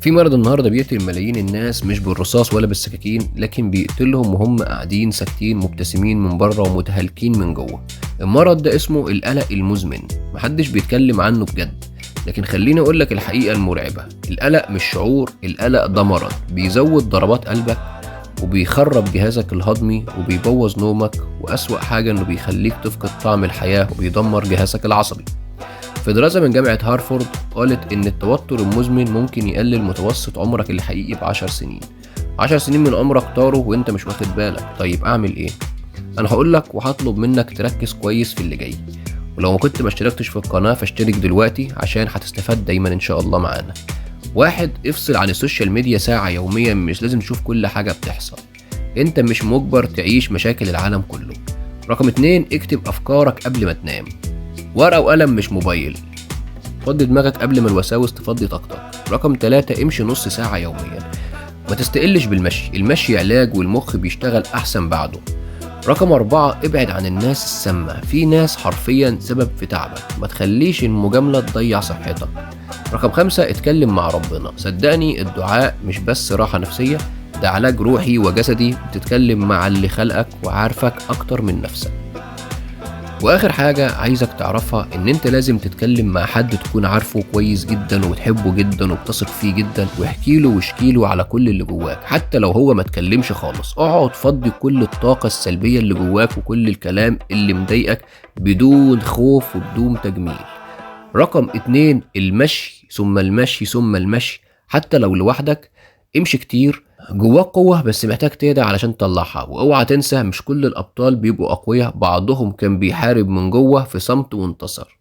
في مرض النهارده بيقتل ملايين الناس، مش بالرصاص ولا بالسكاكين، لكن بيقتلهم وهم قاعدين ساكتين مبتسمين من بره ومتهالكين من جوه. المرض ده اسمه القلق المزمن، محدش بيتكلم عنه بجد، لكن خليني اقولك الحقيقة المرعبة. القلق مش شعور، القلق ده مرض بيزود ضربات قلبك وبيخرب جهازك الهضمي وبيبوظ نومك، وأسوأ حاجة إنه بيخليك تفقد طعم الحياة وبيدمر جهازك العصبي. في دراسة من جامعة هارفارد قالت إن التوتر المزمن ممكن يقلل متوسط عمرك الحقيقي ب10 سنين. 10 سنين من عمرك طاروا وإنت مش واخد بالك. طيب أعمل إيه؟ أنا هقولك وهطلب منك تركز كويس في اللي جاي، ولو ما كنت ما اشتركتش في القناة فاشترك دلوقتي عشان هتستفاد دايما إن شاء الله معانا. واحد، افصل عن ال social media ساعة يوميا. مش لازم تشوف كل حاجة بتحصل، انت مش مجبر تعيش مشاكل العالم كله. رقم 2، اكتب افكارك قبل ما تنام، ورقة وقلم مش موبايل. فضي دماغك قبل ما الوساوس تفضي طاقتك. رقم 3، امشي نص ساعة يوميا. ما تستقلش بالمشي، المشي علاج والمخ بيشتغل أحسن بعده. رقم 4، ابعد عن الناس السامة. في ناس حرفيا سبب في تعبك، ما تخليش المجاملة تضيع صحتك. رقم 5، اتكلم مع ربنا. صدقني الدعاء مش بس راحة نفسية، ده علاج روحي وجسدي. بتتكلم مع اللي خلقك وعارفك أكتر من نفسك. واخر حاجة عايزك تعرفها ان انت لازم تتكلم مع حد تكون عارفه كويس جدا وتحبه جدا وبتثق فيه جدا، واحكي له واشكي له على كل اللي جواك، حتى لو هو ما اتكلمش خالص. اقعد فضي كل الطاقة السلبية اللي جواك وكل الكلام اللي مضايقك بدون خوف وبدون تجميل. رقم 2، المشي ثم المشي ثم المشي، حتى لو لوحدك امشي كتير. جواك قوة بس محتاج تهدى علشان تطلعها. واوعى تنسى، مش كل الأبطال بيبقوا أقوياء، بعضهم كان بيحارب من جوه في صمت وانتصر.